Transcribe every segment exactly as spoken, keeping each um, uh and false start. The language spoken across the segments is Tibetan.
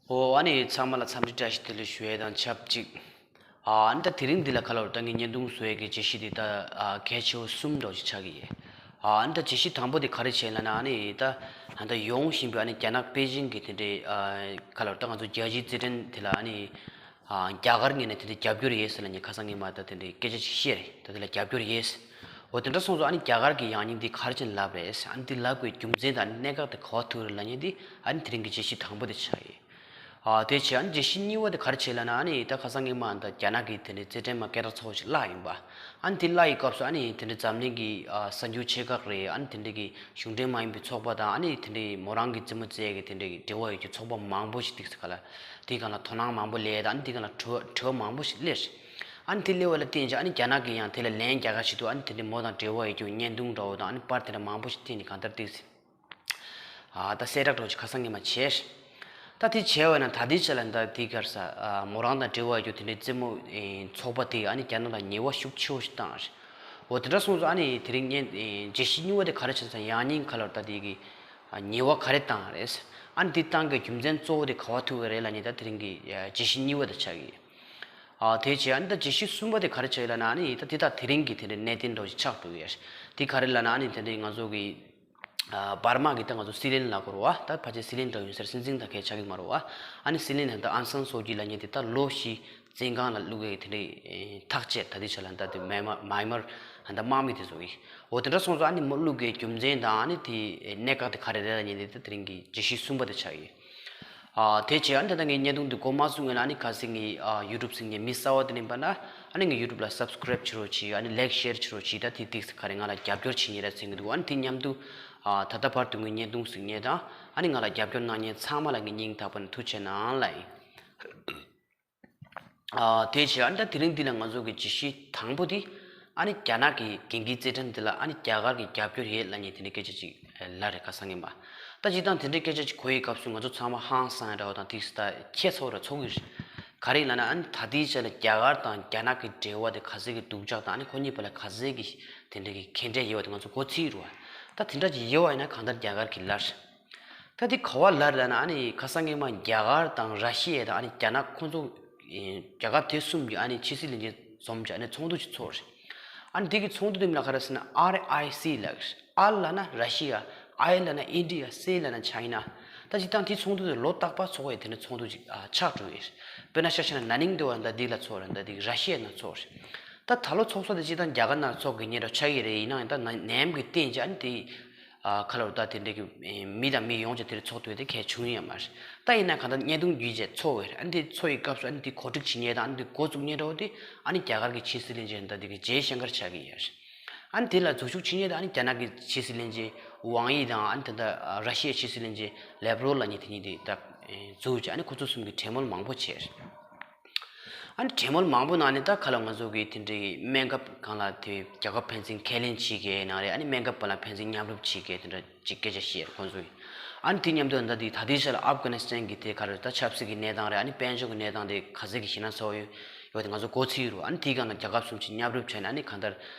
ཨོ་ཨ་ནི་ཚང་མ་ལ་འཚམས་འདྲི་བཀྲ་ཤིས་བདེ་ལེགས་ཞུ་ཡས་དང་ཆབས་ཅིག་ཨ་ནི་ད་དེ་རིང་འདི་ལ་ག་ལབ་ད་ངས་བརྙན་ཐུང་བཟོ་ཡས་ཀྱི་བརྗོད་གཞི་འདི་ད་ཨ་གལ་ཆེ་བོ་གསུམ་འདྲ་བོ་ཅིག་ཆགས་ཀྱི་ཡོད། ཨ་ནི་ད་བརྗོད་གཞི་དང་པོ་དེ་ག་རེ་བྱས་ལབ་ན། ཨ་ནི་ད་ད་ཡོང་བཞིན་པའི་ཨ་ནི་རྒྱ་ནག་པེ་ཅིང་གི་དེ་འདྲའི་ཨ་ག་ལབ་ད་ང་ཚོ་རྒྱལ་སྤྱིའི་རྩེད་འགྲན་དེ་ལ་ཨ་ནི་ཨ་རྒྱ་གར་ངོས་ནས་དེ་འདྲའི་རྒྱབ་སྐྱོར་ཡོད་ཟེར་ལབ་མཁན་ཁ་སང་ཉིན་མ་ད་དེ་འདྲའི་སྐད་ཆ་ཅིག་བཤད་རེད། ད་དེ་ལ་རྒྱབ་སྐྱོར་ཡོད་ཟེར། འོ་དེ་འདྲ་སོང་ཙང་ཨ་ནི་རྒྱ་གར་གྱི་ཡང་སྙིང་འདི་ག་རེ་བྱས་ནས་ལབ་རེད། ཨ་ནི་འདི་ལབ་དགོས་རྒྱུ་མཚན་དང་ཨ་ནི་གནད་འགག་དེ་ག་པར་ཐུག་རེད་ལབ་མཁན་འདི་ཨ་ནི་དེ་རིང་གི་བརྗོད་གཞི་དང་པོ་དེ་ཆགས་ཡོད། ཨ་དེ་བྱས་ཨ་ནི་བརྗོད་གཞི་གཉིས་པ་དེ་ག་རེ་བྱས་ལབ་ན། ཨ་ནི་ད་ཁ་སང་ཉིན་མ་ད་རྒྱ་ནག་གི་དེ་འདྲའི་རྩེད་འགྲན་མ་སྐད་གྲགས་ཚ་བོ་ཞིག་བརླག་ཡིན་པ། ཨ་ནི་དེ་བརླག་ཡི་སྐབས་སུ་ཨ་ནི་དེ་འདྲའི་འཛམ་གླིང་གི་ཨ་གསར་འགྱུར་ཆེ་ཁག་རེད། ཨ་ནི་དེ་འདྲའི་གི་གཞུང་འབྲེལ་མ་ཡིན་པའི་ཚོགས་པ་དང་ཨ་ནི་དེ་འདྲའི་མོ་རང་གི་རྩེད་མོ་རྩེ་ཡས་ཀྱི་དེ་འདྲའི་གི་འབྲེལ་བ་ཡོད་ཀྱི་ཚོགས་པ་མང་པོ་ཞིག་ཏིག་ཙམ་ག་ལ་དེའི་སྒང་ལ་དོ་སྣང་མང་པོ་སླེབས་ད། ཨ་ནི་དེའི་སྒང་ལ་དྲི་བ་དྲི་བ་མང་པོ་ཞིག་སླེབས། ཨ་ནི་དེ་སླེབས་པ་ལ་བརྟེན་བྱས་ཨ་ནི་རྒྱ་ནག་གིས་ཡང་དེ་ལ་ལན་རྒྱག་ག་ཆེད་དུ་ཨ་ནི་དེ་འདྲའི་མོ་དང་འབྲེལ་བ་ཡོད་ཀྱི་བརྙན་ཐུང་འདྲ་བོ་དང་ཨ་ནི་པར་དེ་འདྲ་མང་པོ་ཞིག་བཏིང་ནས་གང་ལྟར་ཏིག་ཙམ། ཨ་ད་གསལ་བསྒྲགས་འདྲ་བོ་ཅིག་ཁ་སང་ཉིན་མ་བྱས། ད་དེ་བྱས་པ་ན་ད་ལྟའི་ཆ་ལ་ད་དེ་ག་རེ་ཟ། ཨ་མོ་རང་དང་འབྲེལ་བ་ཡོད་རྒྱུ་དེ་འདྲའི་རྩེད་མོ་ཨེ་ཚོགས་པ་དེས་ཨ་ནི་རྒྱ་ནག་ལ་ཉེས་པ་ཤུགས་ཆེ་བོ་ཞིག་བཏང་རེད། འོ་དེ་འདྲ་སོང་ཙང་ཨ་ནི་དེ་རིང་ངས་ཨེ་བརྗོད་གཞི་གཉིས་པ་དེ་ག་རེ་བྱས་ཙང་ཡང་སྙིང་ག་ལབ་ད་དེ་གི་ཨ་ཉེས་པ་ག་རེ་བཏང་རེད། ཨ་ནི་དེ་བཏང་གི་རྒྱུ་མཚན་གཙོ་བོ་དེ་ག་པར་ཐུག་གི་རེད་ལབ་མཁན་ད་དེ་རིང་གི་ཨ་བརྗོད་གཞི་གཉིས་པ་དེ་ཆགས་ཀྱི་ཡོད། ཨ་དེ་བྱས་ཨ་ནི་ད་བརྗོད་གཞི་གསུམ་པ་དེ་ག་རེ་བྱས་ལབ་ན། ཨ་ནི་ད་དེ་ད་དེ་རིང་གི་དེ་འདྲའི་གནད་དོན་འདྲ་བོ་ཞིག་ཆགས་འགྲོ་གི་ཡོད། དེ་ག་རེ་ལབ་ན། ཨ་ནི་དེ་འདྲའི་ང་ཚོ་གི་ཨ་འབར་མ་གི་ད་ང་ཚོ་སྲིད་བློན་ལབ་དགོས་རེད་བ། ད་ཕལ་ཆེར་སྲིད་བློན་འདྲ་ཡིན་ཟེར། སྲིད་འཛིན་ད་གས་ཆགས་ཀྱི་མ་རེད་བ། ཨ་ནི་སྲིད་བློན་ད་ཨང་སན་སོ་ཇི་ལབ་མཁན་དེ་ད་ལོ་བཞི་བཙོན་ཁང་ལ་བླུགས་ཡས་དེ་འདྲའི་ཐག་བཅད། ད་དེ་ཆ་ལ་ད་དེ་མའི་མ་མའི་མར་ད་དམག་མི་དེ་ཚོ་གིས། འོ་དེ་འདྲ་སོང་ཙང་ཨ་ནི་མོ་བླུགས་ཡས་རྒྱུ་མཚན་དང་ཨ་ནི་དེ་གནད་འགག་དེ་ག་རེ་རེད་ལབ་མཁན་དེ་ད་དེ་རིང་གི་བརྗོད་གཞི་གསུམ་པ་དེ་ཆགས་ཡོད། ཨ་དེ་བྱས་ཨ་ནི་ད་ལྟ་ངས་བརྙན་ཐུང་འདི་འགོ་མ་བཙུགས་སྔོན་ལ་ཨ་ནི་གལ་སྲིད་ངའི་ཨ་ཡུ་ཊུབ་ཟེར་མཁན་མི་གསར་པ་དེ་ཡིན་པ་ན། ཨ་ནི་ངའི་ཡུ་ཊུབ་ལ་སབ་སི་ཀ་རེབ་བྱེད་རོགས་གྱིས། ཨ་ནི་ལའིཀ་ཤེར་བྱེད་རོགས་གྱིས། ད་དེ་ཏིག་ཙམ་ག་རེ་ང་ལ་རྒྱབ་སྐྱོར་བྱེད་མཁན་རེད་ཟེར་གྱི་འདུག་ཨ་ནི་དེ་མཉམ་དུ་ཨ་ད་ལྟ་བར་དུ་ངའི་བརྙན་ཐུང་གཟིགས་མཁན་དང་ཨ་ནི་ང་ལ་རྒྱབ་སྐྱོར་གནང་མཁན་ཚང་མ་ལ་ངའི་སྙིང་ཐག་པ་ནས་ཐུགས་རྗེ་གནང་ལབ་ཡིན། ཨ་དེ་བྱས་ཨ་ནི་ད་དེ་རིང་འདི་ལ་ང་ཚོ་གི་བརྗོད་གཞི་དང་པོ་དེ་ཨ་ནི་རྒྱ་ནག་གི་གན་རྒྱའི་རྩེད་འགྲན་འདི་ལ་ཨ་ནི་རྒྱ་གར་གྱི་རྒྱབ་སྐྱོར་ཡོད་ལབ་མཁན་དེ་འདྲའི་སྐད་ཆ་ཅིག་ལབ་རེད་ཁ་སང་ཉིན་མ། ད་སྤྱིར་བཏང་དེ་འདྲའི་སྐད་ཆ་ཅིག་གོ་ཡི་སྐབས་སུ་ང་ཚོ་ཚང་མ་ཧང་སང་འདྲ་བོ་དང་ཏིག་ཙམ་ད་ཁྱད་མཚར་བོ་འདྲ་ཚོར་གྱི་རེད། ག་རེ་ཡིན་ལབ་ན། ཨ་ནི་ད་ལྟའི་ཆ་ལ་རྒྱ་གར་དང་རྒྱ་ནག་གི་འབྲེལ་བ་དེ་ག་ཚད་ཀྱི་སྡུག་ཅག་དང་ཨ་ནི་ཁོ་གཉིས་བར་ལ་ག་ཚད་ཀྱི་དེ་འདྲའི་གི་ཁེ་འབྲེལ་ཡོད་པ་དེ་ང་ཚོ་གོ་ཚོད་རེད་བ། ད་དེ་འདྲ་ཅིག་ཡོད་པ་ཡིན་ན་གང་ལྟར་རྒྱ་གར་གྱིས་ལར། ད་དེ་ག་པར་ལར་ལབ་ན། ཨ་ནི་ཁ་སང་ཉིན་མ་རྒྱ་གར་དང་ར་ཤི་ཡ་དང་ཨ་ནི་རྒྱ་ནག་ཁོ་ཚོ་རྒྱལ་ཁབ་དེ་གསུམ་གྱི་ཨ་ནི་ཕྱི་སྲིད་བློན་ཆེན་འཛོམས་ཀྱི་ཨ་ནི་ཚོགས་འདུ་ཅིག་ཚོགས་རེད། ཨ་ནི་དེ་གི་ཚོགས་འདུ་དེ་མིང་ལ་ག་རེ་ཟེར་ན་ཨར་ཨའི་སི་ལབ་རེད། ཨར་ལབ་ན་ར་ཤི་ཡ། ཨའི་ལབ་ན་ཨིན་ཌི་ཡ། སི་ལབ་ན་ཆའི་ན། ད་སྤྱིར་བཏང་དེ་ཚོགས་འདུ་དེ་ལོ་རྟག་པར་ཚོགས་ཡས་དེ་འདྲ་ཚོགས་འདུ་ཅིག་ཨ་ཆགས་འགྲོ་ཡས་རེད། དཔེར་ན་ཆ་བཞག་ན་ན་ནིང་དེ་བ་ད་དེ་ལ་ཚོགས་རེད། ད་དེ་ར་ཤི་ཡ་ནང་ཚོགས་རེད། ད་ད་ལོ་ཚོགས་ས་དེ་སྤྱིར་བཏང་རྒྱ་གར་ནང་ཚོགས་དགོས་ངེས་འདྲ་ཆགས་ཀྱི་རེད། ཡིན་ནའང་ད་ན་ནད་ཡམས་ཀྱི་རྐྱེན་གྱིས་ཨ་ནི་དེ། ཨ་ཁ་ལོ་ད་དེ་འདྲའི་གི་མི་དང་མི་ཡོངས་ཀྱི་དེར་ཚོགས་ཐུབ་དེ་གལ་བྱུང་ཡོད་མ་རེད། ད་ཡིན་ན་གང་ལྟར་བརྙན་ཐུང་བརྒྱུད་བྱས་ཚོགས་པ་རེད། ཨ་ནི་དེ་ཚོགས་ཡི་སྐབས་སུ་ཨ་ནི་དེ་གོ་སྒྲིག་བྱེད་མཁན་དང་ཨ་ནི་དེ་འགོ་བཙུགས་མཁན་འདྲ་བོ་དེ་ཨ་ནི་རྒྱ་གར་གྱི་ཕྱི་སྲིད་བློན་ཆེན་ད་དེ་གི་ཇེ་ཤང་ཀར་ཆགས་ཀྱི་ཡོད་རེད། ཨ་ནི་དེ་ལ་མཛུབ་ཞུགས་བྱེད་མཁན་དང་ཨ་ནི་རྒྱ་ནག་གི་ཕྱི་སྲིད་བློན་ཆེན་ཝང་ཡི་དང་ཨ་ནི་ད་ལྟ་ར་ཤི་ཡའི་ཕྱི་སྲིད་བློན་ཆེན་ལེབ་རོབ་ལབ་མཁན་དེ་གཉིས་དེ་ད་མཛུབ་བྱས་ཨ་ནི་ཁོ་ཚོ་གསུམ་གྱིས་གྲོས་མོལ་མང་པོ་བྱས་རེད། ཨ་ནི་གྲོས་མོལ་མང་པོ་ནང་ནས་ད་ཁ་ལ་ང་ཚོ་གི་དེ་འདྲའི་སྨན་ཁབ་སྒང་ལ་དེ་རྒྱལ་ཁབ་ཕན་ཚུན་ཁས་ལེན་བྱེད་མཁན་ནང་རེད། ཨ་ནི་སྨན་ཁབ་སྒང་ལ་ཕན་ཚུན་མཉམ་རུབ་བྱེད་མཁན་དེ་འདྲ་ཅིག་སྐད་ཆ་བཤད་ཁོང་ཚོ་ཡིན། ཨ་ནི་དེ་མཉམ་དུ་ད་དེ་ད་ལྟའི་ཆ་ལ་ཨབ་གྷ་ནི་སི་ཐན་གྱི་དེ་ག་རེ་ད་ཆབ་སྲིད་ཀྱི་གནས་སྟངས་རེད། ཨ་ནི་དཔལ་འབྱོར་གྱི་གནས་སྟངས་དེ་ག་ཚད་ཀྱི་ཞེད་སྣང་ཚ་བོ་ཡོད་ཡོད་དེ་ང་ཚོ་གོ་ཚོད་ཡོད་རེད། ཨ་ནི་དེའི་སྒང་ལ་རྒྱལ་ཁབ་གསུམ་གྱིས་མཉམ་རུབ་བྱས་ནས་ཨ་ནི་གང་ལྟར་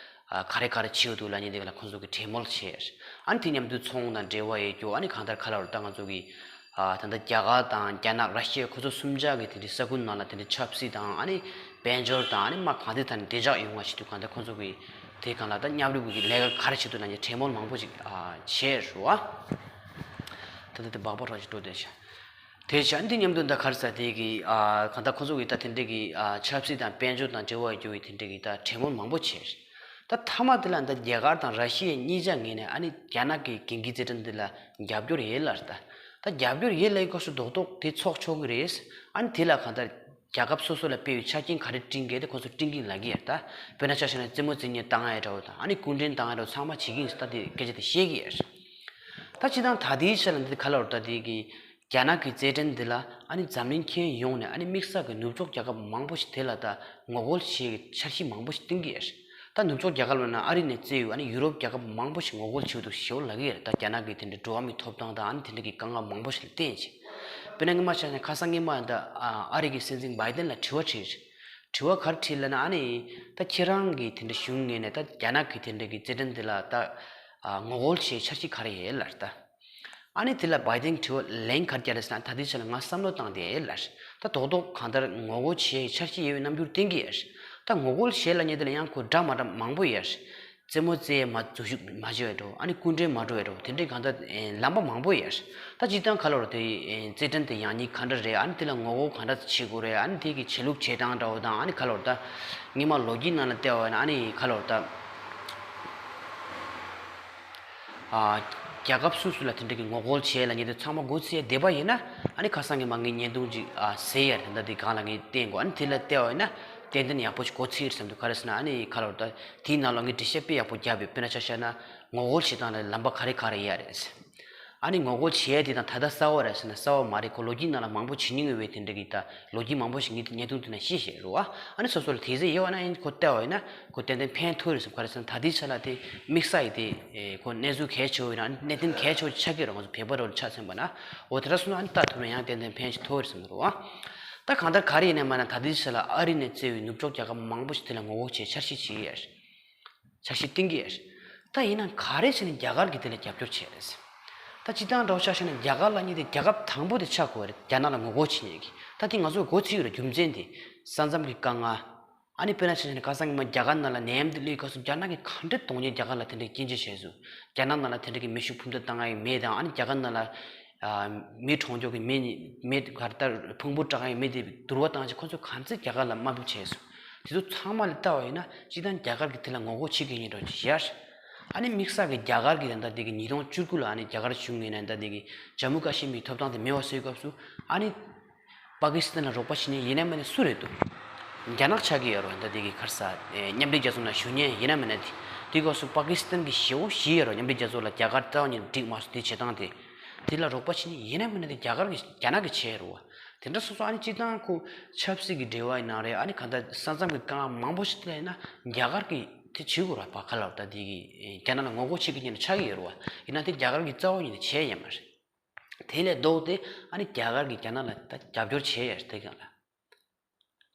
ཨ་ག་རེ་ག་རེ་བྱེད་འདུག་ལབ་མཁན་དེ་ག་ལ་ཁོང་ཚོ་གིས་གྲོས་མོལ་བྱས། ཨ་ནི་དེ་མཉམ་དུ་ཚོང་དང་འབྲེལ་བ་ཡོད་རྒྱུ། ཨ་ནི་གང་ལྟར་ཁ་ལ་རུ་ད་ང་ཚོ་གི་ཨ་ད་ལྟ་རྒྱ་གར་དང་རྒྱ་ནག་ར་ཤི་ཡ་ཁོ་ཚོ་གསུམ་ཆ་གི་དེ་འདྲའི་ས་ཁུལ་ནང་ལ་དེ་འདྲའི་ཆབ་སྲིད་དང་ཨ་ནི་དཔལ་འབྱོར་དང་ཨ་ནི་མ་གང་དེ་ད་ནི་བདེ་འཇགས་ཡོང་བ་ཞིག་ཏུ་གང་ལྟར་ཁོང་ཚོ་གི་དེ་གང་ལ་ད་མཉམ་རུབ་ཀྱི་ལས་ཀ་ག་རེ་བྱེད་འདུག་ལབ་མཁན་གྲོས་མོལ་མང་པོ་ཞིག་ཨ་བྱས་རུ་ཨ། ད་ལྟ་དེ་སྦག་སྦག་རང་ཞིག་འགྲོ་བསྡད་ཤག་དེ་བྱས་འདི་མཉམ་དུ་ད་ག་རེ་ཟེར་དེ་གི་ཨ་གང་ལྟར་ཁོང་ཚོ་གི་ད་དེ་འདྲའི་གི་ཨ་ཆབ་སྲིད་དང་དཔལ་འབྱོར་དང་འབྲེལ་བ་ཡོད་རྒྱུ་གི་དེ་འདྲའི་གི་ད་གྲོས་མོལ་མང་པོ་བྱས། ད་མཐའ་མ་དེ་ལ་ད་རྒྱ་གར་དང་ར་ཤི་ཡ་གཉིས་ཆ་ངོས་ནས་ཨ་ནི་རྒྱ་ནག་གི་གན་རྒྱའི་རྩེད་འགྲན་འདི་ལ་རྒྱབ་སྐྱོར་ཡོད་ལབ་རེད། ད་ད་རྒྱབ་སྐྱོར་ཡོད་ལབ་ཡི་སྐབས་སུ་རྡོག་རྡོག་དེ་ཚོགས་ཆོག་གི་རེད། ཨ་ནི་དེ་ལ་གང་ལྟར་རྒྱལ་ཁབ་སོ་སོ་ལ་དཔེ་བའི་ཆ་རྐྱེན་ག་རེ་བསྐྲུན་གལ་དེ་ཁོང་ཚོ་བསྐྲུན་གྱིན་ལབ་ཀྱི་ཡོད་རེད། ད་དཔེར་ན་ཆ་བཞག་ན་རྩེད་མོ་རྩེད་མཁན་བཏང་ཡ་འདྲ་བོ་དང་ཨ་ནི་སྐུ་མགྲོན་བཏང་ཡ་འདྲ་བོ་ཚང་མ་བྱེད་ཀྱི་ཡིན་ཟེར་ད་དེ་སྐད་ཆ་དེ་བཤད་ཀྱི་ཡོད་རེད། ད་སྤྱིར་བཏང་ད་ལྟའི་ཆ་ལ་འདི་ག་ལབ་རེད། ད་དེ་གི་རྒྱ་ནག་གི་རྩེད་འགྲན་འདི་ལ་ཨ་ནི་འཛམ་གླིང་ཁྱོན་ཡོངས་ནས་ཨ་ནི་དམིགས་བསལ་གྱི་ནུབ་ཕྱོགས་རྒྱལ་ཁབ་མང་པོ་ཞིག་དེ་ལ་ད་ངོ་རྒོལ་བྱེད་ཀྱི་འཆར་གཞི་མང་པོ་ཞིག་བཏིང་གི་ཡོད་རེད། ད་ནུབ་ཕྱོགས་རྒྱལ་ཁབ་ལབ་ན་ཨ་རི་ནས་བརྩིས་ཡོད་ཨ་ནི་ཡུ་རོབ་རྒྱལ་ཁབ་མང་པོ་ཞིག་ངོ་རྒོལ་བྱེད་འདུག་ཞེ་པོ་ལབ་ཀྱི་ཡོད་རེད། ད་རྒྱ་ནག་གི་དེ་འདྲའི་འགྲོ་བ་མིའི་ཐོབ་ཐང་དང་ཨ་ནི་དེ་འདྲ་གི་དཀའ་ངལ་མང་པོ་ཞིག་ལ་བརྟེན་བྱས། དཔེར་ན་སྔོན་མ་ཆ་ནས་ཁ་སང་སྔོན་མ་ད་ཨ་རི་གི་སྲིད་འཛིན་བྷའི་ཏན་ལ་དྲི་བ་དྲིས་རེད། དྲི་བ་ག་རེ་དྲིས་ལབ་ན་ཨ་ནི་ད་ཁྱེད་རང་གི་དེ་འདྲ་གཞུང་ངོས་ནས་ད་རྒྱ་ནག་གི་དེ་འདྲ་གི་རྩེད་འགྲན་དེ་ལ་ད་ཨ་ངོ་རྒོལ་བྱེད་འཆར་གཞི་ག་རེ་ཡོད་ལབ་རེད། ད་ ཨ་ནི་དེ་ལ་བའི་ཏན་དྲི་བ་ལན་ག་རེ་བརྒྱབ་རེད་ཟེར་ན། ད་ལྟའི་ཆ་ལ་ང་བསམ་བློ་བཏང་སྟེ་ལབ། ད་རྡོག་རྡོག་གང་ལྟར་ངོ་རྒོལ་བྱེད་ཡའི་འཆར་གཞི་ཡོད་པའི་རྣམ་འགྱུར་བསྟན་གྱི་ཡོད། ད་ངོ་རྒོལ་བྱེད་ལབ་མཁན་དེ་ལ་ཡང་ཁོ་འདྲ་མ་འདྲ་མང་པོ་ཡོད། རྩེད་མོ་རྩེ་ཡས་མ་འཛུལ་ཞུགས་མ་བྱེད་པའི་འགྲོ། ཨ་ནི་སྐུ་མགྲོན་མ་འགྲོ་བའི་འགྲོ། དེ་འདྲའི་གང་ལྟར་ལམ་པ་མང་པོ་ཡོད། ད་སྤྱིར་བཏང་ག་ལབ་རེད། དེ་རྩེད་འགྲན་དེ་ཡག་ཉེས་ག་འདྲ་རེད། ཨ་ནི་དེ་ལ་ངོ་རྒོལ་ག་འདྲ་བྱེད་དགོས་རེད། ཨ་ནི་དེ་གི་བྱེད་ལུགས་བྱེད་སྟངས་འདྲ་བོ་དང་། ཨ་ནི་ག་ལབ་རེད། ད་སྔོན་མ་ལོ་རྒྱུས་ནང་ལ་བལྟས་པ་ཡིན་ན། ཨ་ནི་ག་ལབ་རེད། ད། ཨ། རྒྱལ་ཁབ་སོ་སོ་ལ་དེ་འདྲ་གི་ངོ་རྒོལ་བྱེད་ལབ་མཁན་དེ་ཚང་མ་སྒོ་ཕྱེ་བསྡད་པ་ཡིན་ན། ཨ་ནི་ཁ་སང་གི་མ་ངའི་བརྙན་ཐུང་ཅིག་ཨ་ཟེར་ཡ་རེད། ད་དེ་སྒང་ལ་ངས་བསྟན་དགོས། ཨ་ནི་དེ་ལ་བལྟས་པ་ཡིན་ན་ཏན་ཏན་ཡག་པོ་ཞིག་སྒོ་ཕྱེ་རེད་བསམ་འདུག་ག་རེ་ཟེར་ན། ཨ་ནི་ག་ལབ་རེད། ད་དེའི་ནང་ལ་ངས་འགྲེལ་བཤད་དཔེ་ཡག་པོ་བརྒྱབ་ཡོད། དཔེར་ན་ཆ་བཞག་ན་ངོ་རྒོལ་བྱེད་སྟངས་ལ་ལམ་པ་ག་རེ་ག་རེ་ཡོད་རེད། ཨ་ནི་ངོ་རྒོལ་བྱེད་ཡ་དེ་དང་ད་ལྟ་གསར་པ་རེད་ཟེར་ན་གསར་པ་མ་རེད། ཁོ་ལོ་རྒྱུས་ནང་ལ་མང་པོ་བྱེད་མྱོང་ཡོད་པའི་དེ་འདྲ་གི། ད་ལོ་རྒྱུས་མང་པོ་ཞིག་ངས་བརྙན་ཐུང་དེ་ནང་ཤེས་བཞག་རེད་པ། ཨ་ནི་སོ་སོ་ལ་དེ་ཚོ་ཡོད་པ་ན། ཨ་ནི་ཁོ་བལྟས་པ་ཡིན་ན་ཁོ་ཏན་ཏན་ཕན་ཐོགས་རེད་བསམ། ག་རེ་ཟེར་ན་ད་ལྟའི་ཆ་ལ་དེ་དམིགས་བསལ་གྱི་དེ་ཁོ་གནས་ཚུལ་གལ་ཆེ་བོ་ཡིན་ན། ཨ་ནི་གནད་དོན་གལ་ཆེ་བོ་ཆགས་ཀྱི་རེད། ང་ཚོ་བོད་པ་འདྲ་བོ་ཆ་མཚོན་པ་ན། འོ་དེ་འདྲ་སོང་ན་ཨ་ནི་ལྟ་ཐུབ་ན་ཡང་ཏན་ཏན་ཕན་ཞིག་ཐོགས་རེད་བསམ་གྱི་རེད་པ། ད་གང་ལྟར་ག་རེ་ཡིན་ནའི་མ་ན་ད་ལྟའི་ཆ་ལ་ཨ་རི་ནས་བརྩིས་པའི་ནུབ་ཕྱོགས་རྒྱལ་ཁབ་མང་པོ་ཞིག་དེ་ལ་ངོ་རྒོལ་བྱེད་འཆར་གཞི་བྱེད་ཀྱི་ཡོད། འཆར་གཞི་བཏིང་གི་ཡོད། ད་ཡིན་ན་ག་རེ་བྱས་ནས་རྒྱ་གར་གྱིས་དེ་ལ་རྒྱབ་སྐྱོར་བྱས་རེད། ད་སྤྱིར་བཏང་འདྲ་བོ་ཆ་བཞག་ན་རྒྱ་གར་ལབ་མཁན་དེ་རྒྱལ་ཁབ་དང་པོ་དེ་ཆགས་དགོས་རེད། རྒྱ་ནག་ལ་ངོ་རྒོལ་བྱེད་མཁན་གྱི། ད་དེ་ང་ཚོ་མགོ་ཚོས་ཡོད་རེད། རྒྱུ་མཚན་དེ་ས་མཚམས་ཀྱི་དཀའ་ངལ། ཨ་ནི་དཔེར་ན་ཆ་བཞག་ན་ཁ་སང་གི་མ་རྒྱ་གར་ནང་ལ་ནད་ཡམས་དེ་སླེབས་སྐབས་སུ་རྒྱ་ནག་གིས་ག་འདྲ་དོན་གཉེར། རྒྱ་གར་ལ་དེ་འདྲའི་སྐྱོན་བརྗོད་བྱས་སོང་། རྒྱ་ནག་ནང་ལ་དེ་འདྲ་གི་མེ་ཤུགས་འཕུར་མདའ་བཏང་ཡ་མེད་དང་། ཨ་ནི་རྒྱ་གར་ནང་ལ་ཨ་མེ་གྲོང་སྐྱོང་གི་མེ་མེ་ག་རེ་ལྟར་ཕུང་པོ་བཀྲག་ཡ་མེ་དེ་དུར་བ་བཏང་བྱས། ཁོ་ཚོས་ག་ཚོད་རྒྱ་གར་ལ་དམའ་འབེབས་བྱས་སོང་། དེ་ཚོ་ཚང་མ་ལ་ལྟ་བ་ཡིན་ན་སྤྱིར་བཏང་རྒྱ་གར་གྱིས་དེ་ལ་ངོ་རྒོལ་བྱེད་ཀྱི་ཡིན་འགྲོ་ཞེས། ཨ་ནི་དམིགས་བསལ་གྱི་རྒྱ་གར་གྱིས་ད་ལྟ་དེ་གི་ཉིས་སྟོང་བཅུ་དགུ་ལ་ཨ་ནི་རྒྱ་གར་གཞུང་གིས་ནས་ད་ལྟ་དེ་གི་ཇམ་མུ་ཀ་ཤི་མིར་ཐོབ་ཐང་དེ་མེད་པ་བཟོས་སྐབས་སུ། ཨ་ནི་པ་ཀི་སི་ཐན་ལ་རོགས་པ་བྱེད་མཁན་ཡིན་ན་མིན་ན་སུ་རེད་འདུག་རྒྱ་ནག་ཆགས་ཀྱི་ཡོད་རེད་པ། ད་ལྟ་དེ་གི་ག་རེ་ཟེར། ཨེ་མཉམ་འབྲེལ་རྒྱལ་ཚོགས་ནང་ཞུགས་མཁན་ཡིན་ན་མིན་ན། དེ་དེའི་སྐབས་སུ་པ་ཀི་སི་ཐན་གྱི་ཞེ་པོ་ཞིག་ཡོད་རེད་པ། མཉམ་འབྲེལ་རྒྱལ་ཚོགས་ལ་རྒྱ་གར་རྩ་བ་ཉིད་ནས་འགྲིག་མ་སོང་། དེ་བྱེད་སྟངས་དེ། དེ་ལ་རོགས་པ་བྱེད་མཁན་ཡིན་ན་མིན་ན་དེ་རྒྱ་གར་གྱི་རྒྱ་ནག་གིས་བྱས་རེད་པ། དེ་འདྲ་སོང་ཙང་ཨ་ནི་སྤྱིར་བཏང་ཁོ་ཆབ་སྲིད་ཀྱི་འབྲེལ་བ་ཡིན་ན་རེད། ཨ་ནི་གང་ལྟར་ས་མཚམས་ཀྱི་དཀའ་ངལ་མང་པོ་ཞིག་སླེབས་ན་རྒྱ་གར་གྱིས་དེ་བྱེད་དགོས་རེད་པ། ག་ལབ་ད་དེ་གི་རྒྱ་ནག་ལ་ངོ་རྒོལ་བྱེད་ཀྱི་ཉིན་ཆགས་ཀྱི་ཡོད་རེད་པ། ཡིན་ན་དེ་རྒྱ་གར་གྱིས་རྩ་བ་ཉིད་ནས་བྱས་ཡོད་མ་རེད། དེ་ལས་ལྡོག་སྟེ་ཨ་ནི་རྒྱ་གར་གྱིས་རྒྱ་ནག་ལ་ད་རྒྱབ་སྐྱོར་བྱས་ཡོད་རེད། དེ་གང་ལ།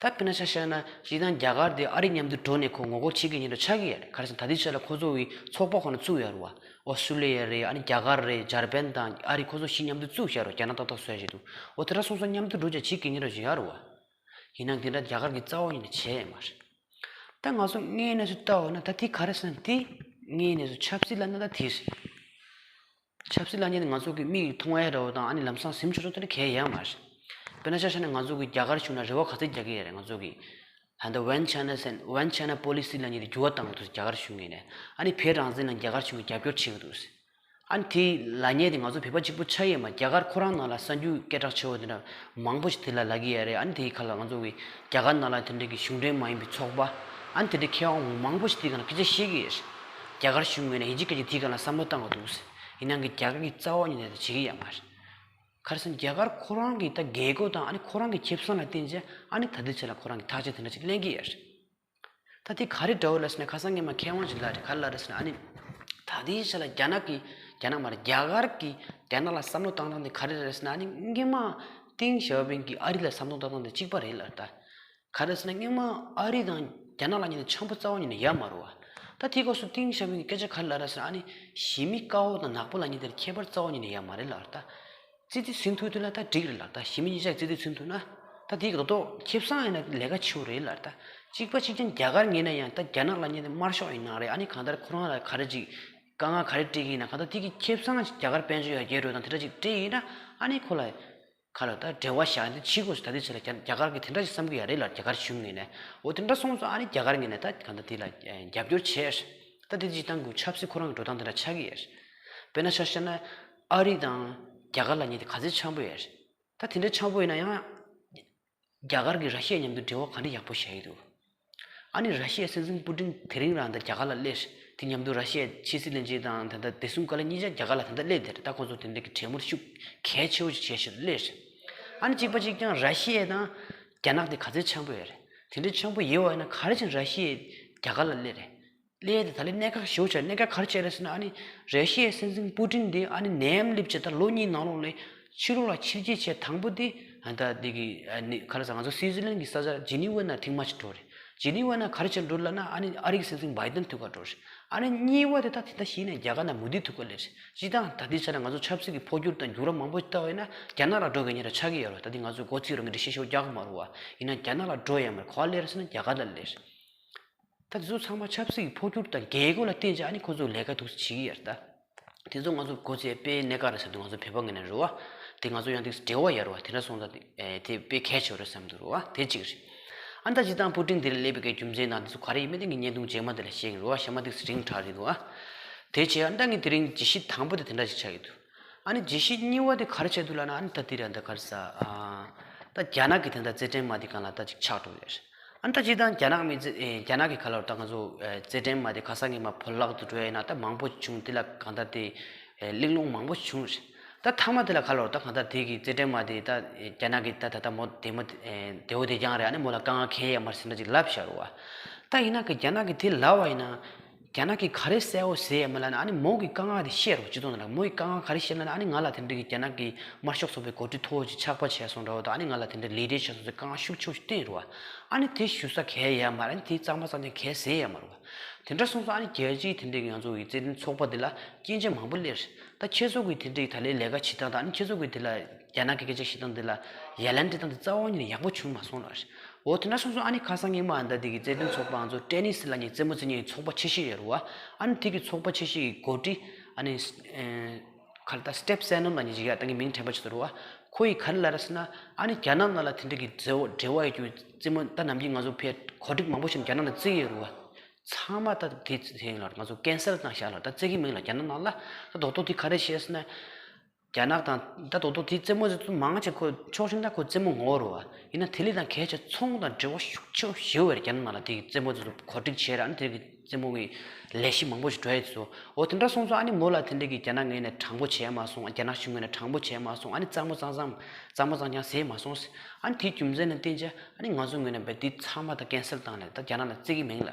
ད་དཔེར་ན་ཆ་བཞག་ན་སྤྱིར་བཏང་རྒྱ་གར་དེ་ཨ་རི་མཉམ་དུ་འགྲོ་ནས་ཁོ་ངོ་རྒོལ་བྱེད་ཀྱི་ཉིན་རེ་ཆགས་ཀྱི་ཡོད་རེད། ག་རེ་ཟེར་ན་ད་ལྟའི་ཆ་ལ་ཁོ་ཚོ་གི་ཚོགས་པ་ཁོ་ན་བཙུགས་ཡོད་རེད་པ། ཨོ་སི་ཀྲོ་ལི་ཡ་རེད། ཨ་ནི་རྒྱ་གར་རེད། འཇར་པན་དང་ཨ་རི་ཁོ་ཚོ་བཞི་མཉམ་དུ་བཙུགས་བཞག་རེད། རྒྱ་ནག་ཏག་ཏག་བཟོ་ཡ་ཞིག་འདུག་འོ་དེ་འདྲ་སོང་ཙང་མཉམ་དུ་འགྲོ་བྱས་བྱེད་ཀྱི་ཉིན་རེ་ཞིག་ཡོད་རེད་པ། ཡིན་ནའང་དེ་འདྲ་རྒྱ་གར་གྱིས་རྩ་བ་ཉིད་ནས་བྱས་ཡོད་མ་རེད། ད་ང་ཚོ་དངོས་གནས་སུ་ལྟ་འོ་ན་ད་དེ་ག་རེ་ཟེར་ན་དེ་དངོས་གནས་སུ་ཆབ་སྲིད་ལབ་ན་ད་དེ་རེད། ཆབ་སྲིད་ལབ་མཁན་དེ་ང་ཚོ་གི་མིག་གིས་མཐོང་ཡ་འདྲ་བོ་དང་། ཨ་ནི་ལམ་སང་སེམས་ཆུང་ཆུང་དེ་འདྲ་གང་ཡང་ཡོད་མ་རེད། དཔེར་ན་ཆ་བཞག་ན་ང་ཚོ་གི་རྒྱ་གར་གཞུང་ལ་རེ་བ་ག་ཚོད་རྒྱག་གི་ཡོད་རེད། ང་ཚོ་གི་ད་ལྟ་One China ཟེར། One China Policy ལབ་མཁན་དེ་འགྱུར་བ་བཏང་གི་འདུག་རྒྱ་གར་གཞུང་གིས་ནས། ཨ་ནི་བོད་རང་བཙན་ལ་རྒྱ་གར་གཞུང་གིས་རྒྱབ་སྐྱོར་བྱེད་ཀྱི་འདུག་ཨ་ནི་དེ་ལབ་མཁན་དེ་ང་ཚོ་བོད་པ་གཅིག་པོ་ཆགས་ཡོད་མ་རེད། རྒྱ་གར་ཁོ་རང་ནང་ལ་གསར་འགྱུར་སྐད་གྲགས་ཆེ་བོ་དེ་འདྲ་མང་པོ་ཞིག་དེ་ལ་ལབ་ཀྱི་ཡོད་རེད། ཨ་ནི་དེའི་ཁ་ལ་ང་ཚོ་གི་རྒྱ་གར་ནང་ལ་དེ་འདྲ་གི་གཞུང་འབྲེལ་མ་ཡིན་པའི་ཚོགས་པ། ཨ་ནི་དེ་འདྲའི་མཁས་དབང་མང་པོ་ཞིག་དེའི་སྒང་ལ་སྐད་ཆ་བཤད་ཀྱི་ཡོད་རེད། རྒྱ་གར་གཞུང་ངོས་ནས་ཡིན་གཅིག་སྐད་གཅིག་དེའི་སྒང་ལ་བསམ་བློ་བཏང་གི་འདུག་ཡིན་ནའང་གི་རྒྱ་གར་གྱིས་རྩ་བ་ཉིད་ནས་དེ་བྱེད་ཀྱི་ཡོད་མ་རེད། ག་རེ་ཟེར་ན་རྒྱ་གར་ཁོ་རང་གི་ད་རྒྱལ་སྒོ་དང་། ཨ་ནི་ཁོ་རང་གི་ཁེ་བཟང་ལ་བརྟེན་བྱས། ཨ་ནི་ད་ལྟའི་ཆ་ལ་ཁོ་རང་གིས་ཐག་གཅོད་དེ་འདྲ་ཅིག་ལེན་གྱི་ཡོད་རེད། ད་དེ་ག་རེ་འདྲ་བོ་ལབ་ཟེར་ན། ཁ་སང་ངས་མ་མཁས་དབང་ཞིག་ལ་རེ་ག་རེ་ལབ་རེད་ཟེར་ན། ཨ་ནི་ད་ལྟའི་ཆ་ལ་རྒྱ་ནག་གིས། རྒྱ་ནག་མ་རེད། རྒྱ་གར་གྱིས་རྒྱ་ནག་ལ་བསམ་བློ་བཏང་སྟངས་དེ་ག་རེ་རེད་ཟེར་ན། ཨ་ནི་སྔོན་མ་ཏེང་ཞའོ་ཕིང་གིས་ཨ་རི་ལ་བསམ་བློ་བཏང་སྟངས་དེ་གཅིག་པ་རེད་ལབ་རེད་ད། ག་རེ་ཟེར་ན་སྔོན་མ་ཨ་རི་དང་རྒྱ་ནག་ལབ་མཁན་དེ་འཆམ་པོ་རྩ་བ་ཉིད་ནས་ཡོད་མ་རེད་པ། ད་དེའི་སྐབས་སུ་ཏེང་ཞའོ་ཕིང་གིས་སྐད་ཆ་ག་རེ་ལབ་རེད་ཟེར་ན། ཨ་ནི་གཞི་མེད་དཀར་པོ་དང་ནག་པོ་ལབ་མཁན་དེར་ཁྱད་པར་རྩ་བ་ཉིད་ནས་ཡོད་མ་རེད་ལབ་རེད་ད། རྩིས་ཏེ་ཟིན་ཐུབ་ཐུབ་ན་ད་འགྲིག་རེད་ལབ་རེད་ད། གཞི་མེད་གཉིས་ཆ་རྩིས་ཏེ་ཟིན་ཐུབ་ན། ད་དེའི་རྡོག་རྡོག་ཁེ་བཟང་ཡིན་ན་ལས་ཀ་ཆེ་བོ་རེད་ལབ་རེད་ད། གཅིག་པ་གཅིག་རྐྱང་རྒྱ་གར་ངོས་ནས་ཡང་ད་རྒྱ་ནག་ལབ་མཁན་དེ་དམར་ཤོག་ཡིན་ན་རེད། ཨ་ནི་གང་ལྟར་ཁོ་རང་ལ་ག་རེ་ཅིག་དཀའ་ངལ་ག་རེ་སྤྲད་ཀྱི་ཡིན་ན། གང་ལྟར་དེ་གི་ཁེ་བཟང་རྒྱ་གར་དཔལ་འབྱོར་ཡར་རྒྱས་འགྲོ་དང་དེ་འདྲ་ཅིག་སྤྲད་ཡིན་ན། ཨ་ནི་ཁོ་ལ་ག་ལ་ད་འབྲེལ་བ་བཞག་ནས་བྱེད་དགོས་ཟེར། ད་ལྟའི་ཆ་ལ་རྒྱ་རྒྱ་གར་གྱིས་དེ་འདྲ་ཞིག་བསམ་གྱི་ཡོད་རེད་ལབ། རྒྱ་གར་གཞུང་ངོས་ནས། འོ་དེ་འདྲ་སོང་ཙང་ཨ་ནི་རྒྱ་གར་ངོས་ནས་ད་གང་ལྟར་དེ་ལ་རྒྱབ་སྐྱོར་བྱས། ད་དེ་སྤྱིར་བཏང་གི་ཆབ་སྲིད་ཁོ་རང་གི་འགྲོ་སྟངས་དེ་འདྲ་ཆགས་ཀྱི་ཡོད་རེད། དཔེར་ན་ཆ་བཞག་ན་ཨ་རི་དང་རྒྱ་གར་ལབ་མཁན་དེ་ག་ཚོད་འཆམ་པོ་ཡོད་རེད། ད་དེ་འདྲ་འཆམ་པོ་ཡིན་ན་ཡང་། རྒྱ་གར་གྱིས་ར་ཤི་ཡ་མཉམ་དུ་འབྲེལ་བ་ག་འདྲ་ཡག་པོ་བཞག་གི་འདུག་ཨ་ནི་ར་ཤི་ཡའི་སྲིད་འཛིན་པུ་ཏིན་དེ་རིང་རང་ད་རྒྱ་གར་ལ་སླེབས། དེ་མཉམ་དུ་ར་ཤི་ཡའི་ཕྱི་སྲིད་བློན་ཆེན་དང་ད་ལྟ་བདེ་སྲུང་བཀའ་བློན་གཉིས་ཆ་རྒྱ་གར་ལ་ད་ལྟ་སླེབས་བསྡད་རེད། ད་ཁོང་ཚོ་དེ་འདྲ་གི་གྲོས་མོལ་ཤུགས་གལ་ཆེ་བོ་ཞིག་བྱེད་ཕྱིར་སླེབས་རེད། ཨ་ནི་གཅིག་པ་གཅིག་རྐྱང་ར་ཤི་ཡ་དང་རྒྱ་ནག་དེ་ག་ཚོད་འཆམ་པོ་ཡོད་རེད། དེ་འདྲ་འཆམ་པོ་ཡོད་པ་ཡིན་ན་ག་རེ་བྱས་ནས་ར་ཤི་ཡ་རྒྱ་གར་ལ་སླེབས་རེད། སླེབས་ཏེ་ད་ལན་གནད་འགག་ཞེ་པོ་ཆགས། གནད་འགག་ག་རེ་བྱས་རེད་ཟེར་ན། ཨ་ནི་ར་ཤི་ཡའི་སྲིད་འཛིན་པུ་ཏིན་དེ་ཨ་ནི་ནད་ཡམས་སླེབས་བྱས་ད་ལོ་གཉིས་ནང་ལོགས་ལ་ཕྱི་ལོགས་ལ་ཕྱིར་སྐྱེལ་བྱས་དང་པོ་དེ། ཨ་ད་དེ་གི་ཨ་ནི་ག་རེ་ཟེར། ང་ཚོ་སུའི་ཙི་ལན་གྱི་ས་ཆ་ཇི་ནི་ཝ་ནང་ཐེངས་མ་གཅིག་འགྲོ་རེད། ཇི་ནི་ཝ་ནང་ག་རེ་བྱས་འགྲོ་ལབ་ན། ཨ་ནི་ཨ་རི་གི་སྲིད་འཛིན་བྷའི་ཏན་ཐུག་ག་འགྲོ་རེད། ཨ་ནི་གཉིས་པ་དེ་ད་དེ་འདྲ་ཞིག་ནས་རྒྱ་གར་ནང་མུ་མཐུད་ཐུག་གི་ལེ། སྤྱིར་བཏང་ད་ལྟའི་ཆ་ནས་ང་ཚོ་ཆབ་སྲིད་ཀྱི་འཕོ་འགྱུར་དང་འགྱུར་བ་མང་པོ་ཞིག་བལྟ་བ་ཡིན་ན་རྒྱ་ནག་ལ་འགྲོ་མཁན་ཉིད་ལ་ཆགས་ཀྱི་ཡོད་རེད། ད་དེ་ང་ཚོས་མགོ་ཚིག་རང་གི་འགྲེལ་བཤད་ཞིག་རྒྱག་གི་མ་རེད་བ། ཡིན་ན་རྒྱ་ནག་ལ་འགྲོ་ཡ་མ་རེད། ག་པར་སླེབས་རེད་ཟེར་ན་རྒྱ་གར་ལ་སླེབས་རེད། ད་དེ་ཚོ་ཚང་མ་ཆབ་སྲིད་ཀྱི་འཕོ་འགྱུར་དང་རྒྱལ་སྒོ་ལ་བརྟེན་བྱས་ཨ་ནི་ཁོ་ཚོ་ལས་ཀ་འདུག་སེ་བྱེད་ཀྱི་ཡོད་རེད་ད། དེ་ཚོ་ང་ཚོ་མགོ་ཚིག་དཔེ་གནད་འགག་རེད་ཟེར་དུས་ང་ཚོ་བོད་པ་ངོས་ནས་རེད་བ། དེ་ང་ཚོ་ཡང་དེ་འབྲེལ་བ་ཡོད་རེད་བ། དེ་འདྲ་སོང་ཙང་དེ་དེ་དཔེ་གལ་ཆེ་བ་རེད་བསམ་འདུག་རེད་བ། དེ་གཅིག་རེད། ཨ་ནི་ད་སྤྱིར་བཏང་པུ་ཏིན་འདིར་སླེབས་པའི་གི་རྒྱུ་མཚན་དང་དེ་ཚོ་ག་རེ་ཡིན་མིན་དེ་ངས་བརྙན་ཐུང་རྗེས་མ་དེ་ལ་བཤད་ཀྱི་རེད་བ། གཤམ་མ་དེ་རིང་དྲག་རེད་འདུག་ཨ། དེ་བྱས་ཨ་ནི་ད་ངས་དེ་རིང་བརྗོད་གཞི་དང་པོ་དེ་དེ་འདྲ་ཞིག་ཆགས་ཀྱི་འདུག་ཨ་ནི་བརྗོད་གཞི་གཉིས་པ་དེ་ག་རེ་ཆགས་འདུག་ལབ་ན། ཨ་ནི་ད་དེ་རེད། ད་ག་རེ་ཟ། ཨ། ད་རྒྱ་ནག་གི་དེ་འདྲ་རྩེད་འགྲན་མ་དེ་སྒང་ལ་ད་ཅིག་ཆགས་འགྲོ་གི་རེད། ཨ་ནི་ད་སྤྱིར་བཏང་རྒྱ་ནག་མི་རྩེ་ཨེ་རྒྱ་ནག་གི་ཁ་ལོར་ད་ང་ཚོ་ཨེ་རྩེད་འགྲན་མ་དེ་ཁ་སང་གི་མ་བོད་ལག་ཏུ་འགྲོ་ཡ་ཡིན་ན་ད་མང་པོ་བྱུང་། དེ་ལ་གང་ལྟར་དེ་ཨེ་གླེང་སློང་མང་པོ་བྱུང་རེད། ད་མཐའ་མ་དེ་ལ་ཁ་ལོར་ད་གང་ལྟར་དེ་གི་རྩེད་འགྲན་མ་དེ་ད་ཨེ་རྒྱ་ནག་གི་ད་ད་ད་མོ་བདེ་མོ་ཨེ་བདེ་བོ་བདེ་རྐྱང་རེད། ཨ་ནི་མོ་ལ་དཀའ་ངལ་གང་ཡང་ཡོད་མ་རེད་ཟེར་འདྲ་ཅིག་ལབ་བཞག་རེད་བ། ད་ཡིན་ན་གི་རྒྱ་ནག་གི་དེ་ལབ་པ་ཡིན་ན། རྒྱ་ནག་གིས་ག་རེ་གསལ་བོ་ཟེར་ཡ་མ་ལབ་ན། ཨ་ནི་མོ་གི་དཀའ་ངལ་དེ་བཤད་རོགས་སྤྱི་ཚོགས་ནང་ལ། མོ་ཡི་དཀའ་ངལ་ག་རེ་བཤད་ལབ་ན། ཨ་ནི་ང་ལ་དེ་འདྲ་གི་རྒྱ་ནག་གི་དམར་ཤོག་ཚོགས་པའི་འགོ་ཁྲིད་མཐོ་བོ་ཅིག་ཆགས་པ་བྱས་སོང་འདྲ་བོ་དང་། ཨ་ནི་ང་ལ་དེ་འདྲ་ལི་ཌར་བྱས་སོང་ཟེར་དཀའ་ངལ་ཤུགས་ཆེ་བོ་ཞིག་བསྟན་རེད་བ། ཨ་ནི་དེ་ཞུ་ས་གང་ཡང་ཡོད་མ་རེད། ཨ་ནི་དེ་གཙང་མ་གཙང་རྐྱང་གང་ཡང་ཟེར་ཡ་མ་རེད་བ། དེ་འདྲ་སོང་ཙང་ཨ་ནི་རྒྱལ་སྤྱིའི་དེ་འདྲ་གི་ང་ཚོ་གི་རྩེད་འགྲན་ཚོགས་པ་འདི་ལ་སྐྱོན་ཆ་མང་པོ་སླེབས་རེད། ད་ཁྱེད་ཚོ་གི་དེ་འདྲ་གི་ད་ལོའི་ལས་ཀ་བྱེད་སྟངས་དང་། ཨ་ནི་ཁྱེད་ཚོ་གི་དེ་ལ་རྒྱ་ནག་གི་སྐད་ཆ་བཤད་སྟངས་འདི་ལ་ཡ་ལན་སྤྲད་སྟངས་འདི་རྩ་བ་ཉིད་ནས་ཡག་པོ་བྱུང་མ་སོང་ལ། འོ་དེ་འདྲ་སོང་ཙང་ཨ་ནི་ཁ་སང་ཉི་མ་ཨ་ད་དེ་གི་རྩེད་འགྲན་ཚོགས་པ་ང་ཚོ་ཊེ་ནི་སི་ལབ་མཁན་རྩེད་མོ་རྩེ་མཁན་གྱི་ཚོགས་པ་ཆེ་ཤོས་ཡོད་རེད་བ། ཨ་ནི་དེ་གི་ཚོགས་པ་ཆེ་ཤོས་ཀྱི་འགོ་ཁྲིད་ཨ་ནི་ཨེ་ག་རེ་ད་སི་ཊིབ་སེ་ནོན་ལབ་མཁན་ཅིག་ཡོད། ད་ངས་མིང་དྲན་པ་ཅིག་ཚོར་བ། ཁོ་ཡིས་ག་རེ་ལབ་རེད་ཟེར་ན། ཨ་ནི་རྒྱ་ནག་ནང་ལ་དེ་འདྲ་གི་འབྲེལ་བ་འབྲེལ་བ་ཡོད་རྒྱུ་རྩེད་མོ་ད་ནམ་རྒྱུན་ང་ཚོ་ཕར་གོ་སྒྲིག་མང་པོ་བྱས་ནས་རྒྱ་ནག་ནང་རྩེ་གི་ཡོད་རེད་བ། ཚང་མ་ད་དེ་ཚེ་ལ་ང་ཚོ་ཀེན་སེལ་བཏང་བཞག་ལ། ད་རྩེ་གི་མིན་ལ། རྒྱ་ནག་ནང་ལ་ད་རྡོག་རྡོག་དེ་ག་རེ་བཤད་ཟེར་ན། རྒྱ་ནག་དང་ད་རྡོག་རྡོག་དེ་རྩེད་མོ་ཚོ་མང་ཆེ་ཁོ་ཕྱོགས་ཤིག་ད་ཁོ་རྩེད་མོ་ངོ་བོ་རེད་བ། ཡིན་ན་དེ་ལས་ད་གལ་ཆེ་ཚོང་དང་འབྲེལ་བ་ཤུགས་ཆེ་ཞེ་པོ་ཡོད་རེད། རྒྱ་ནག་ནང་ལ་དེ་རྩེད་མོ་ཚོ་གོ་སྒྲིག་བྱས་ར། ཨ་ནི་དེ་གི་རྩེད་མོ་གི་ལས་གཞི་མང་པོ་ཞིག་འགྲོ་ཡ་ཚོ། འོ་དེ་འདྲ་སོང་ཙང་ཨ་ནི་མོ་ལ་དེ་འདྲ་གི་རྒྱ་ནག་ངོས་ནས་དྲང་པོ་བྱས་མ་སོང་། རྒྱ་ནག་གཞུང་ངོས་ནས་དྲང་པོ་བྱས་མ་སོང་། ཨ་ནི་གཙང་མོ་གཙང་གཙང་གཙང་མོ་གཙང་རྐྱང་བྱས་མ་སོང་། ཨ་ནི་དེའི་རྒྱུ་མཚན་ལ་བརྟེན་བྱས་ཨ་ནི་ང་ཚོ་ངོས་ནས་བས་དེ་ཚང་མ་ད་ཀེན་སེལ་བཏང་ནས་ད་རྒྱ་ནག་ལ་རྩེ་གི་མིན་ལ།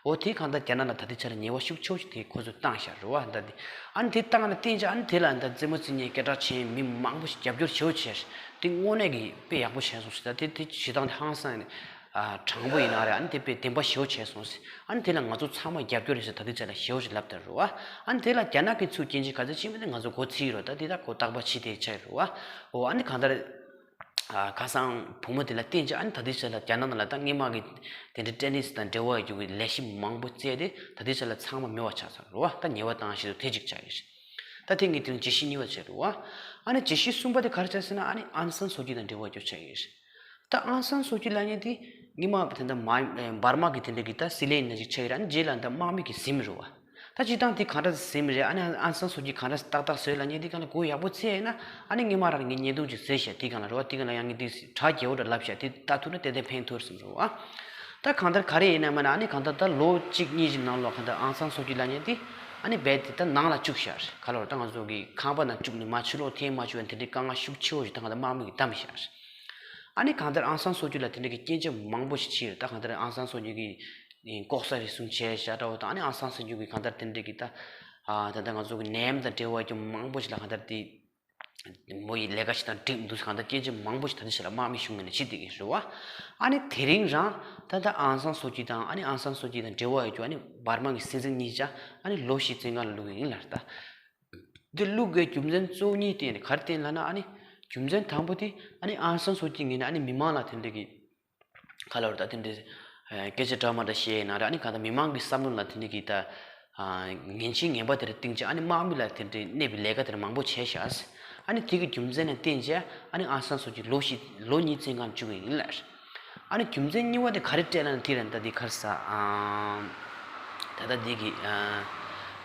འོ་དེ་གང་ལྟར་རྒྱ་ནག་ལ་ད་ལྟའི་ཆ་ལ་ཉེས་པ་ཤུགས་ཆེ་བོ་ཞིག་དེ་ཁོ་ཚོས་བཏང་བཞག་རེད་བ། ད་དེ་ཨ་ནི་དེ་བཏང་ནས་བརྟེན་བྱས་ཨ་ནི་དེ་ལ་ད་རྩེད་མོ་རྩེ་མཁན་སྐད་གྲགས་ཆེན་མི་མང་པོ་ཞིག་རྒྱབ་སྐྱོར་ཞེ་པོ་བྱས། དེ་དངོས་གནས་ཀྱི་དཔེ་ཡག་པོ་བྱས་སོང་ཟེར། ད་དེ་དེ་བྱེད་སྟངས་དེ་ཧང་སང་ནས་ཨ་དྲང་པོ་ཡིན་ན་རེད། ཨ་ནི་དེ་དཔེ་བདེན་པ་ཞེ་པོ་བྱས་སོང་ཟེར། ཨ་ནི་དེ་ལ་ང་ཚོ་ཚང་མ་རྒྱབ་སྐྱོར་རེད་ཟེར་ད་ལྟའི་ཆ་ལ་ཞེ་པོ་ཞིག་ལབ་བསྡད་རེད་བ། ཨ་ནི་དེ་ལ་རྒྱ་ནག་གིས་ཚུར་སྐྱོན་བརྗོད་ག་ཚོད་བྱས་མིན་དེ་ང་ཚོ་མགོ་ཚོས་ཀྱི་རེད། ད་དེ་ད་ཁོ་རྟག་པར་བྱེད་བསྡད་ཆགས་ཀྱི་རེད་བ། འོ་ཨ་ནི་གང་ལྟར། ཨ་ཁ་སང་བུ་མོ་དེ་ལ་བརྟེན་བྱས་ཨ་ནི་ད་ལྟའི་ཆ་ལ་རྒྱ་ནག་ནང་ལ་ད་སྔོན་མ་གི་དེ་འདྲའི་ཊེ་ནི་སི་དང་འབྲེལ་བ་ཡོད་རྒྱུ་གི་ལས་གཞི་མང་པོ་བཙལ་ཏེ་ད་ལྟའི་ཆ་ལ་ཚང་མ་མེད་པ་ཆགས་ཚར་རེད་བ། ད་ཉེས་པ་བཏང་བཞག་འདུག་དེ་གཅིག་ཆགས་ཡོད་རེད། ད་དེ་ངས་དེ་རིང་བརྗོད་གཞི་གཉིས་པ་བྱས་རེད་བ། ཨ་ནི་བརྗོད་གཞི་གསུམ་པ་དེ་ག་རེ་ཆགས་ཟེར་ན། ཨ་ནི་ཨང་སན་སུའུ་ཅི་དང་འབྲེལ་བ་ཡོད་རྒྱུ་ཆགས་ཡོད་རེད། ད་ཨང་སན་སུའུ་ཅི་ལབ་མཁན་དེ་སྔོན་མ་དེ་འདྲ་མ་འབར་མ་གི་དེ་འདྲ་གི་ད་སྲིད་བློན་ནང་ཞིག་ཆགས་ཡོད་རེད། ཨ་ནི་རྗེས་ལ་ད་དམག་མི་གིས་ཟིན་རེད་བ། ད་སྤྱིར་བཏང་དེ་གང་འདྲ་ཟིན་རེད། ཨ་ནི་ཨང་སན་སུའུ་ཅི་གང་འདྲ་ཏག་ཏག་བཟོས་ལབ་མཁན་དེ་གང་ལ་གོ་ཡག་པོ་བྱས་ཡིན་ན། ཨ་ནི་སྔོན་མ་རང་ངས་བརྙན་ཐུང་ཅིག་བཟོས་བཞག་དེ་གང་ལ་རེད་བ། དེ་གང་ལ་ཡང་ངས་དེ་གྲ་རྒྱས་པོ་འདྲ་ལབ་བཞག་དེ་ལྟ་ཐུབ་ན་ཏན་ཏན་ཕན་ཐོགས་བསམ་རེད་བ། ད་གང་ལྟར་ག་རེ་ཡིན་ན་མིན་ན་ཨ་ནི་གང་ལྟར་ད་ལོ་གཅིག་གཉིས་ཀྱི་ནང་ལོགས་གང་ལྟར་ཨང་སན་སུའུ་ཅི་ལབ་མཁན་དེ་ཨ་ནི་རྦད་དེ་ད་ནང་ལ་བཅུག་བཞག་ག་ལ་རེད། ད་ང་ཚོ་གི་ཁང་པ་ནང་བཅུག་ནས་མར་ཕྱི་ལོགས་ཐོན་མ་བཅུག་པའི་དེ་འདྲའི་དཀའ་ངལ་ཤུགས་ཆེ་བོ་ཞིག་ད་གང་ལྟར་དམག་མི་གིས་བསྡམས་བཞག་ཨ་ནི་གང་ལྟར་ཨང་སན་སུའུ་ཅི་ལ་དེ་འདྲ་གི་སྐྱོན་བརྗོད་མང་པོ་ཞིག་བྱས་ཡོད། ད་གང་ལྟར་ཨང་སན་སུའུ་ཅི་གིས་ལྐོག་ཟ་རུལ་སུངས་བྱས་བཞག་འདྲ་བོ་དང་། ཨ་ནི་ཨང་སན་སུའུ་ཅི་གིས་གང་ལྟར་དེ་འདྲ་གི་ད་ཨ་ད་ལྟ་ང་ཚོ་གི་ནད་ཡམས་དང་འབྲེལ་བ་རྒྱུ་མང་པོ་ཞིག་ལ་གང་ལྟར་དེ་མོ་ཡི་ལས་ཀ་ཞིག་དང་འགྲིག་མི་འདུག་གང་ལྟར་སྐྱོན་བརྗོད་མང་པོ་ཞིག་ད་ལྟ་ཞིག་ལ་དམག་མི་གཞུང་ངོས་ནས་བྱེད་བསྡད་ཀྱི་རེད་བ། ཨ་ནི་དེ་རིང་རང་ད་ལྟ་ཨང་སན་སུའུ་ཅི་དང་ཨ་ནི་ཨང་སན་སུའུ་ཅི་དང་འབྲེལ་བ་ཡོད་རྒྱུ་ཨ་ནི་འབར་མ་གི་སྲིད་འཛིན་གཉིས་ཆ་ཨ་ནི་ལོ་བཞི་བཙོན་ཁང་ལ་བླུགས་ཡིན་ལབ་རེད་ད། འདི་བླུགས་དགོས་རྒྱུ་མཚན་གཙོ་བོ་གཉིས་དེ་ག་རེ་བསྟན་ལབ་ན། ཨ་ནི་རྒྱུ་མཚན་དང་པོ་དེ་ཨ་ནི་ཨང་སན་སུའུ་ཅི་ངོས་ནས་ཨ་ནི་མི་མང་ལ་དེ་འདྲ་གི་ག་ལ་བར་ད་དེ་འདྲའི་སྐད་ཆ་འདྲ་མ་འདྲ་བཤད་ཡིན་ན་རེད། ཨ་ནི་གང་ལྟར་མི་མང་གི་བསམ་བློ་ལ་དེ་འདྲ་གི་ད་ངན་ཆེ་ངན་པ་དེ་འདྲ་བཏིང་བྱས་ཨ་ནི་དམག་མི་ལ་དེ་འདྲའི་གནོད་པའི་ལས་ཀ་དེ་འདྲ་མང་པོ་བྱས་ཤག་ཨ་ནི་དེ་གི་རྒྱུ་མཚན་ལ་བརྟེན་བྱས་ཨ་ནི་ཨང་སན་སུའུ་ཅི་ལོ་བཞི་ལོ་གཉིས་བཙོན་ཁང་བཅུག་གི་ཡིན་ལབ། ཨ་ནི་རྒྱུ་མཚན་གཉིས་པ་དེ་ག་རེ་སྤྲད་ན་དེ་རེད། ད་དེ་ག་རེ་ཟ། ཨ་ད་ལྟ་དེ་གི་ཨ་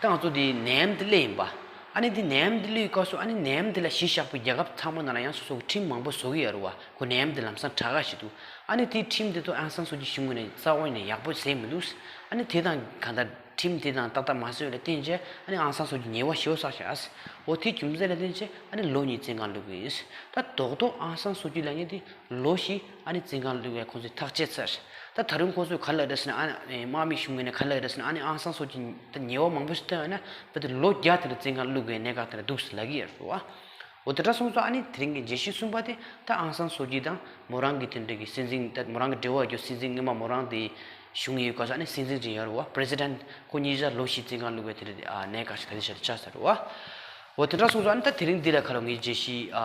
ད་ང་ཚོ་དེ་ནད་ཡམས་དེ་སླེབས་ཡིན་པ། ཨ་ནི་དེ་ནད་ཡམས་དེ་སླེབས་ཡོད་སྐབས་སུ་ཨ་ནི་ནད་ཡམས་དེ་ལ་གཞི་བཞག་པའི་རྒྱལ་ཁབ་ཚང་མ་ནང་ལ་ཡང་སོ་སོ་གི་ཁྲིམས་མང་པོ་བཟོ་གི་ཡོད་རེད་བ། ཁོ་ནད་ཡམས་དེ་ལམ་སང་དྲག་ག་ཞིག་འདུག་ཨ་ནི་དེའི་ཁྲིམས་དེ་ཚོ་ཨང་སན་སུའུ་ཅི་གཞུང་ངོས་ནས་རྩ་བ་ནས་ཡག་པོ་བཟོས་མི་འདུག་ཨ་ནི་དེ་དང་གང་ལྟར་ཁྲིམས་དེ་དང་ཏག་ཏག་མ་བཟོས་ལ་བརྟེན་བྱས་ཨ་ནི་ཨང་སན་སུའུ་ཅི་ཉེས་པ་ཞེ་པོ་བསགས་ཤག་འོ་དེའི་རྒྱུ་མཚན་ལ་བརྟེན་བྱས་ཨ་ནི་ལོ་གཉིས་བཙོན་ཁང་བླུགས་གི་ཡིན། ད་རྡོག་རྡོག་ཨང་སན་སུའུ་ཅི་ལབ་མཁན་དེ་ལོ་བཞི་ཨ་ནི་བཙོན་ཁང་བླུགས་པའི་ཁོང་ཚོས་ཐག་བཅད་ཚར། ད་ད་རུང་ཁོང་ཚོས་ག་རེ་ལབ་རེད་ཟེར་ན། ཨ་ནི་དམག་མི་གཞུང་ངོས་ནས་ག་རེ་ལབ་རེད་ཟེར་ན། ཨ་ནི་ཨང་སན་སུའུ་ཅི་ད་ཉེས་པ་མང་པོ་ཞིག་བཏོན་ཡོད་ན་བོད་དུ་ལོ་བརྒྱ་དེ་འདྲ་བཙོན་ཁང་བླུགས་པའི་གནད་འགག་དེ་འདྲ་འདུག་ཟེར་ལབ་ཀྱི་ཡོད་རེད་བ། འོ་དེ་འདྲ་སོང་ཙང་ཨ་ནི་དེ་རིང་གི་བརྗོད་གཞི་གསུམ་པ་དེ་ད་ཨང་སན་སུའུ་ཅི་དང་མོ་རང་གི་དེ་འདྲ་གི་སྲིད་འཛིན་ད་མོ་རང་གི་འབྲེལ་བ་ཡོད་རྒྱུ་སྲིད་འཛིན་སྔོན་མ་མོ་རང་དེ་ བྱུང་ཡོད་སྐབས་སུ་ཨ་ནི་སྲིད་འཛིན་ཅིག་ཡོད་རེད་བ། པི་རེ་སི་ཌེན་ཁོ་ཉིད་ཀྱིས་ལོ་བཞི་བཙོན་ཁང་བླུགས་པའི་དེ་རིང་ཨ་གནད་འགག་ཞིག་ད་ལྟའི་ཆར་ཆགས་ཚར་རེད་བ། འོ་དེ་འདྲ་སོང་ཙང་ཨ་ནི་ད་དེ་རིང་འདི་ལ་ཁ་ལོ་ངས་རྒྱལ་སྤྱི་ཨ་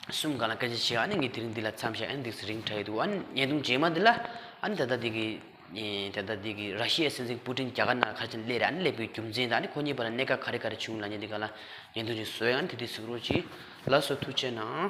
གསུམ་སྒང་ལ་སྐད་ཆ་བཤད། ཨ་ནི་ངས་དེ་རིང་འདི་ལ་མཚམས་བཞག་ཨ་ནི་འདུག་སེ་རིང་དྲགས་ཡོད་འདུག་ཨ་ནི་བརྙན་ཐུང་རྗེས་མ་འདི་ལ་ཨ་ནི་ད་ལྟ་འདི་གི་ཨེ་ད་ལྟ་འདི་གི་ར་ཤི་ཡའི་སྲིད་འཛིན་པུ་ཏིན་རྒྱ་གར་ནང་ག་རེ་བྱས་ནས་སླེབས་རེད། ཨ་ནི་སླེབས་པའི་རྒྱུ་མཚན་དང་ཨ་ནི་ཁོ་གཉིས་བར་ལ་གནད་འགག་ག་རེ་ག་རེ་བྱུང་ལབ་མཁན་འདི་སྒང་ལ་བརྙན་ཐུང་ཅིག་བཟོས། ཨ་ནི་དེ་དུས་གཟིགས་རོགས་གྱིས། ལགས་སོ། ཐུགས་རྗེ་གནང་།